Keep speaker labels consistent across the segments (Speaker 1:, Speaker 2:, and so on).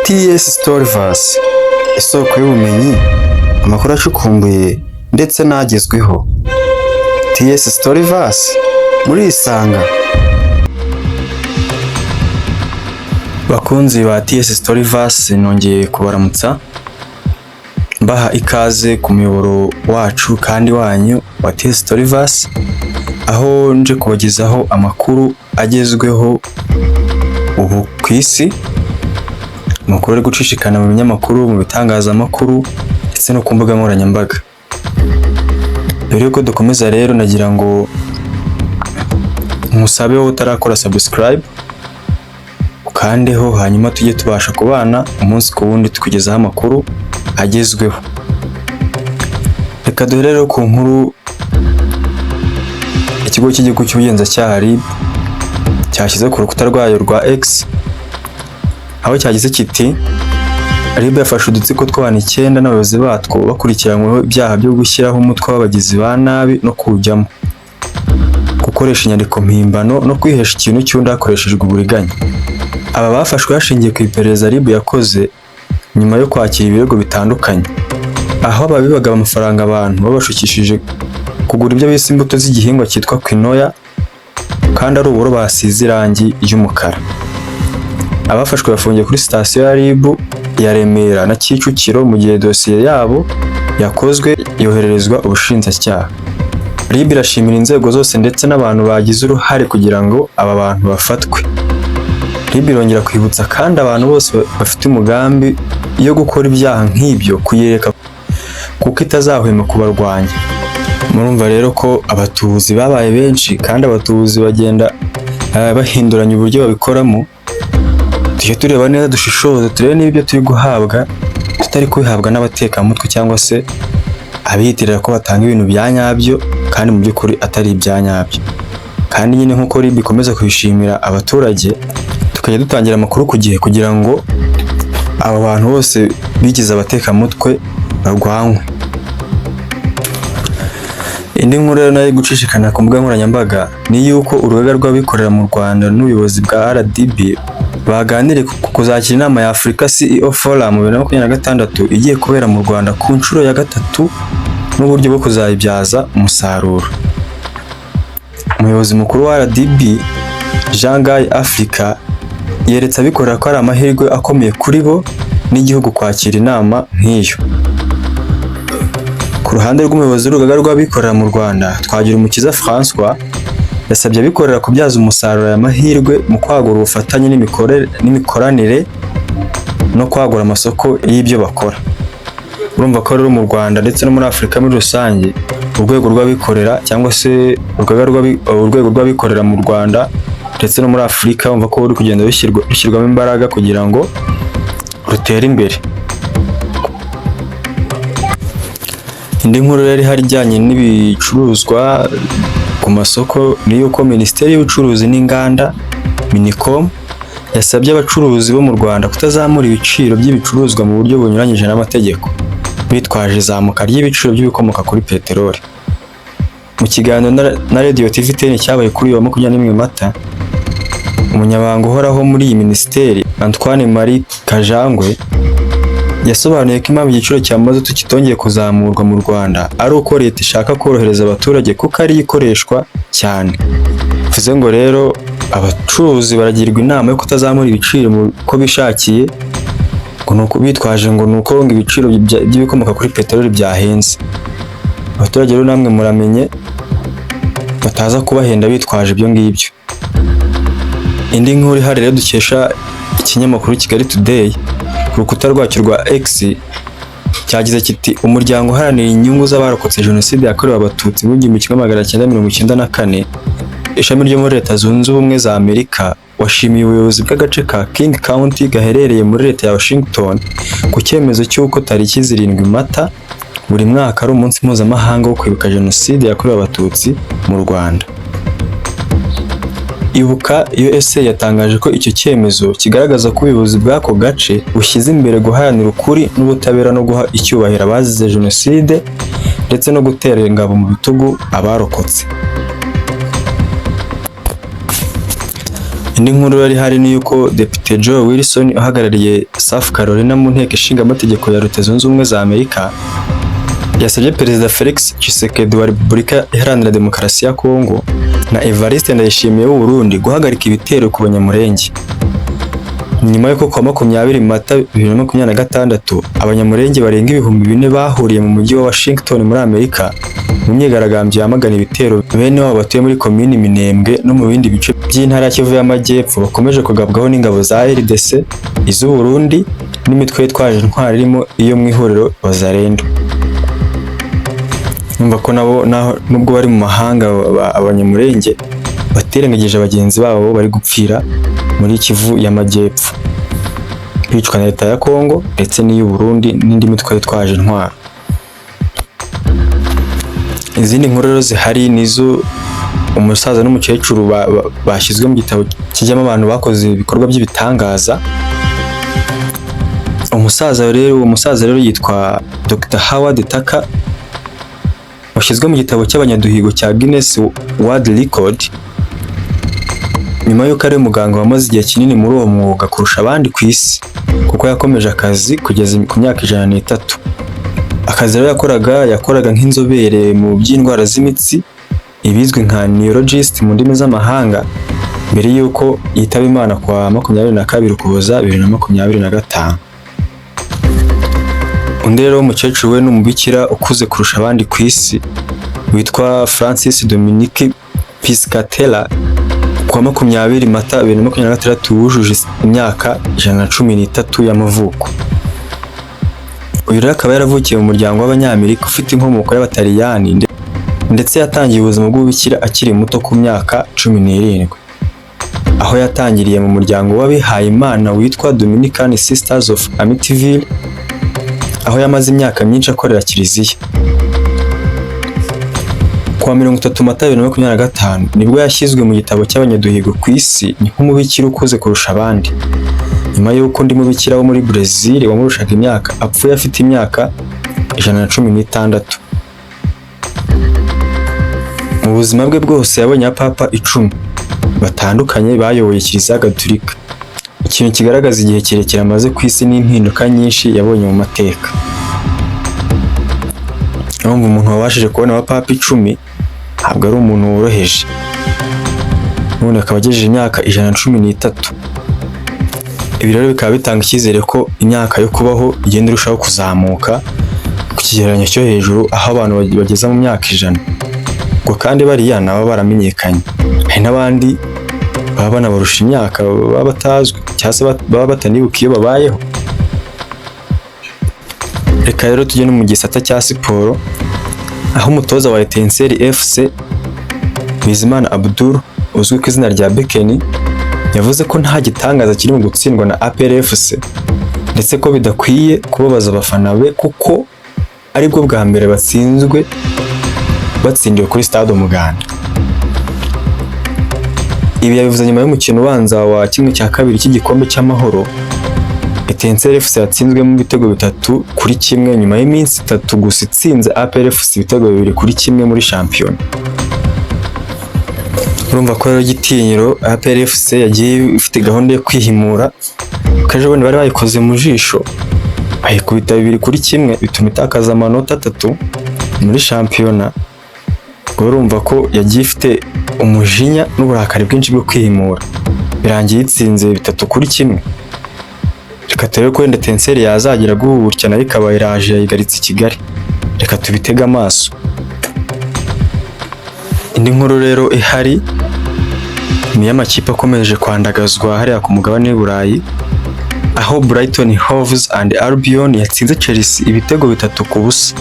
Speaker 1: TS Storyverse, isoko y'ubumenyi, amakuru acukumbuye ndetse n'agezweho. TS Storyverse, murisanga. Bakunzi ba TS Storyverse, nongeye kubaramutsa mbaha ikaze ku muyoboro wacu kandi wanyu wa TS Storyverse, aho nje kubagezaho amakuru agezweho ubu ku isi, amakuru ari gucicikana mu binyamakuru, mu bitangazamakuru ndetse no ku mbuga nkoranyambaga. Mbere yuko dukomeza rero, nagira ngo nkusabe wowe utarakora subscribe ukandeho, hanyuma tujye tubasha kubana umunsi ku wundi tukugezaho amakuru agezweho. Reka duhere rero ku nkuru ikigo cy'igihugu cy'ubugenzacyaha RIB cyashyize ku rukuta rwayo rwa X, aho cyagize kiti: "RIB yafashe udutsiko tw'abantu icyenda n'abayobozi batwo bakurikiranyweho ibyaha byo gushyiraho umutwe w'abagizi ba nabi no kuwujyamo, gukoresha inyandiko mpimbano no kwihesha ikintu cy'undi hakoreshejwe uburiganya." Aba bafashwe hashingiwe ku iperereza RIB yakoze nyuma yo kwakira ibirego bitandukanye, aho ababibaga amafaranga abantu babashukishije kugura ibyo bise imbuto z'igihingwa cyitwa quinoa kandi ari uburo basize irangi ry'umukara. Abafashwe bafungiye kuri sitasiyo ya RIB ya Remera na Kicukiro mu gihe dosiye yabo yakozwe yohererezwa ubushinjacyaha. RIB irashimira inzego zose ndetse n'abantu bagize uruhare kugira ngo aba bantu bafatwe. RIB irongera kwibutsa kandi abantu bose bafite umugambi yo gukora ibyaha nk'ibyo kuyireka kuko itazahwema kubarwanya. Murumva rero ko abatubuzi babaye benshi kandi abatubuzi bagenda bahinduranya uburyo babikoramo. Tujye tureba neza, dushishoze, turebe niba ibyo turi guhabwa tutari kubihabwa n'abatekamutwe cyangwa se abiyitirira ko batanga ibintu bya nyabyo kandi mu by'ukuri atari ibya nyabyo. Kandi nyine nk'uko RIB ikomeza kubishimira abaturage, tukajya dutangira amakuru ku gihe kugira ngo abo bantu bose bigize abatekamutwe barwanywe. Indi nkuru rero nayo gucicikana ku mbuga nkoranyambaga ni iy'uko urugaga rw'abikorera mu Rwanda n'ubuyobozi bwa RDB baganiriye ku kuzakira inama ya Africa CEO Forum 2026 igiye kubera mu Rwanda ku nshuro ya gatatu n'uburyo bwo kuzayibyaza umusaruro. Umuyobozi mukuru wa RDB, Jean Guy Africa, yeretse abikorera ko ari amahirwe akomeye kuri bo n'igihugu kwakira inama nk'iyo. Ku ruhande rw'umuyobozi w'urugaga rw'abikorera mu Rwanda, Twagirumukiza François, yasabye abikorera kubyaza umusaruro aya mahirwe mu kwagura ubufatanye n'imikoranire no kwagura amasoko y'ibyo bakora. Urumva ko rero mu Rwanda ndetse no muri Afurika muri rusange, urwego rw'abikorera cyangwa se urwego rw'abikorera mu Rwanda ndetse no muri Afurika, urumva ko ruri kugenda rushyirwamo imbaraga kugira ngo rutere imbere. Indi nkuru rero ihari ijyanye n'ibicuruzwa ku masoko ni yuko Minisiteri y'Ubucuruzi n'Inganda, Minicom, yasabye abacuruzi bo mu Rwanda kutazamura ibiciro by'ibicuruzwa mu buryo bunyuranyije n'amategeko bitwaje izamuka ry'ibiciro by'ibikomoka kuri peteroli. Mu kiganiro na Radio TV 10 cyabaye kuri uyu wa 21 Mata, umunyamabanga uhoraho muri iyi minisiteri, Antoine Marie Kajangwe, yasobanuye ko impamvu igiciro cya mazutu kitongeye kuzamurwa mu Rwanda ari uko leta ishaka korohereza abaturage kuko ariyo ikoreshwa cyane. Bivuze ngo rero abacuruzi baragirwa inama yo kutazamura ibiciro uko bishakiye, ngo ni uko bitwaje ngo ni uko ngo ibiciro by'ibikomoka kuri peteroli byahenze. Abaturage rero namwe muramenye bataza kubahenda bitwaje ibyo ngibyo. Indi nkuru ihari rero dukesha ikinyamakuru Kigali Today ku rukuta rwacyo rwa X, cyagize kiti: "Umuryango uharanira inyungu z'abarokotse Jenoside yakorewe Abatutsi mu 1994, ishami ryo muri Leta Zunze Ubumwe za Amerika, washimiye ubuyobozi bw'agace ka King County gaherereye muri leta ya Washington ku cyemezo cy'uko tariki 7 Mata buri mwaka ari umunsi mpuzamahanga wo kwibuka Jenoside yakorewe Abatutsi mu Rwanda." Ibuka USA yatangaje ko icyo cyemezo kigaragaza ko ubuyobozi bw'ako gace bushyize imbere guharanira ukuri n'ubutabera no guha icyubahiro abazize Jenoside ndetse no gutera ingabo mu bitugu abarokotse. Indi nkuru yari ihari ni yuko Depite Joe Wilson uhagarariye South Carolina mu nteko ishinga amategeko ya Leta Zunze Ubumwe za Amerika yasabye Perezida Felix Tshisekedi wa Repubulika Iharanira Demokarasi ya Kongo na Evariste Ndayishimiye w'u Burundi guhagarika ibitero ku Banyamulenge. Nyuma y'uko kuwa 20 Mata 2026 Abanyamulenge barenga 4000 bahuriye mu mujyi wa Washington muri Amerika mu myigaragambyo yamagana ibitero bene wabo batuye muri komini Minembwe no mu bindi bice by'intara ya Kivu y'Amajyepfo bakomeje kugabwaho n'ingabo za RDC, iz'u Burundi n'imitwe yitwaje intwaro irimo iyo mu ihuriro Wazalendo. Numva ko nabo naho nubwo bari mu mahanga, Abanyamulenge batirengagije bagenzi babo bari gupfira muri Kivu y'Amajyepfo, bicwa na leta ya Kongo ndetse n'iy'u Burundi n'indi mitwe yitwaje intwaro. Izindi nkuru rero zihari nizo umusaza n'umukecuru bashyizwe mu gitabo kijyamo abantu bakoze ibikorwa by'ibitangaza. Umusaza rero, uwo musaza rero yitwa Dr Howard Tucker, washyizwe mu gitabo cy'abanyaduhigo cya Guinness World Record nyuma y'uko ari umuganga wamaze igihe kinini muri uwo mwuga kurusha abandi ku isi, kuko yakomeje akazi kugeza ku myaka 103. Akazi rero yakoraga nk'inzobere mu by'indwara z'imitsi, ibizwi nka neurologist mu ndimi z'amahanga, mbere y'uko yitaba Imana kwa 22 Ukuboza 2025. Undi rero w'umukecuru we ni umubikira ukuze kurusha abandi ku isi witwa Francis Dominique Piscatella, kuwa 20 Mata 2026 wujuje imyaka 113 y'amavuko. Uyu rero akaba yaravukiye mu muryango w'Abanyamerika ufite inkomoko y'Abataliyani, ndetse yatangiye ubuzima bw'ububikira akiri muto ku myaka 17, aho yatangiriye mu muryango w'abihaye Imana witwa Dominican Sisters of Amityville, aho yamaze imyaka myinshi akorera kiliziya. Kuwa 30 Mata 2025 nibwo yashyizwe mu gitabo cy'abanyaduhigo ku isi nk'umubikira ukuze kurusha abandi, nyuma y'uko undi mubikira wo muri Brazil wamurushaga imyaka apfuye afite imyaka 116. Mu buzima bwe bwose yabonye abapapa 10 batandukanye bayoboye Kiliziya Gatolika, ikintu kigaragaza igihe kirekire amaze ku isi n'impinduka nyinshi yabonye mu mateka. Urumva umuntu wabashije kubona abapapa 10 ntabwo ari umuntu woroheje, none akaba agejeje imyaka 113. Ibi rero bikaba bitanga icyizere ko imyaka yo kubaho igenda irushaho kuzamuka ku kigereranyo cyo hejuru, aho abantu bageza mu myaka 100. Ubwo kandi bariya nabo baramenyekanye, hari n'abandi baba banabarusha imyaka baba batazwi cyangwa se baba batanibuka iyo babayeho. Reka rero tujye no mu gisata cya siporo, aho umutoza wa Etincelles FC, Bizimana Abdul uzwi ku izina rya Bekeni, yavuze ko nta gitangaza kiri mu gutsindwa na APR FC, ndetse ko bidakwiye kubabaza abafana be kuko aribwo bwa mbere batsinzwe batsindiwe kuri Stade Umuganda. Ibi yabivuze nyuma y'umukino ubanza wa ½ cy'igikombe cy'amahoro Etincelles FC yatsinzwemo ibitego 3-1, nyuma y'iminsi 3 gusa itsinze APR FC ibitego 2-1 muri shampiyona. Urumva ko rero igitinyiro APR FC yagiye ifite gahunda yo kwihimura, kuko ejo bundi bari bayikoze mu jisho bayikubita 2-1, bituma itakaza amanota 3 muri shampiyona. Ubwo urumva ko yagiye ifite umujinya n'uburakari bwinshi bwo kwihimura, birangiye itsinze 3-1. Reka turebe ko wenda Etincelles yazagira gutya nayo ikaba iraje yayigaritse i Kigali, reka tubitege amaso. Indi nkuru rero ihari ni iy'amakipe akomeje kwandagazwa hariya ku mugabane w'i Burayi, aho Brighton Hove and Albion yatsinze Chelsea ibitego 3-0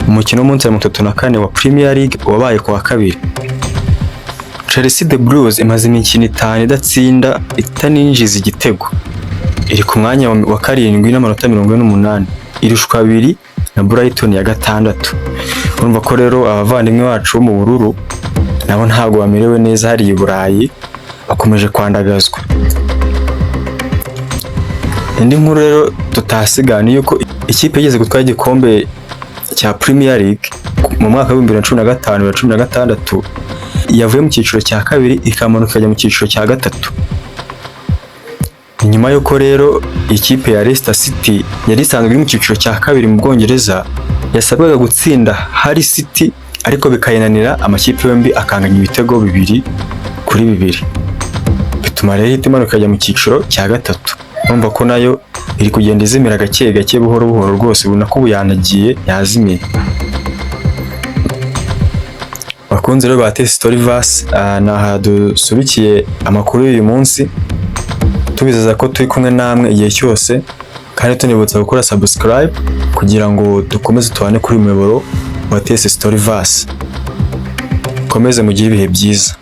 Speaker 1: umukino w'umunsi wa 34 wa Premier League wabaye ku wa kabiri. Chelsea The Blues imaze imikino 5 idatsinda itaninjiza igitego, iri ku mwanya wa karindwi n'amanota 48, irushwa abiri na Brighton ya gatandatu. Urumva ko rero abavandimwe bacu bo mu bururu nabo ntabwo bamerewe neza hariya i Burayi, bakomeje kwandagazwa. Indi nkuru rero tutasiga ni yuko ikipe yigeze gutwara igikombe cya Premier League mu mwaka wa 2015 na 16 yavuye mu cyiciro cya kabiri ikamanuka ikajya mu cyiciro cya gatatu. Nyuma y'uko rero ikipe ya Leicester City yari isanzwe iri mu cyiciro cya kabiri mu Bwongereza yasabwaga gutsinda Hull City, ariko bikayinanira, amakipe yombi akanganya ibitego 2-2, bituma rero ihita imanuka ikajya mu cyiciro cya gatatu. Urumva ko nayo iri kugenda izimira gake gake, buhoro buhoro rwose, ubona ko ubu yanagiye, yazimiye. Bakunzi rero ba Test Storyverse, ni aha dusubikiye amakuru y'uyu munsi, tubizeza ko turi kumwe namwe igihe cyose, kandi tunibutsa gukora subscribe kugira ngo dukomeze tubane kuri uyu muyoboro wa Test Storyverse. Mukomeze mugire ibihe byiza.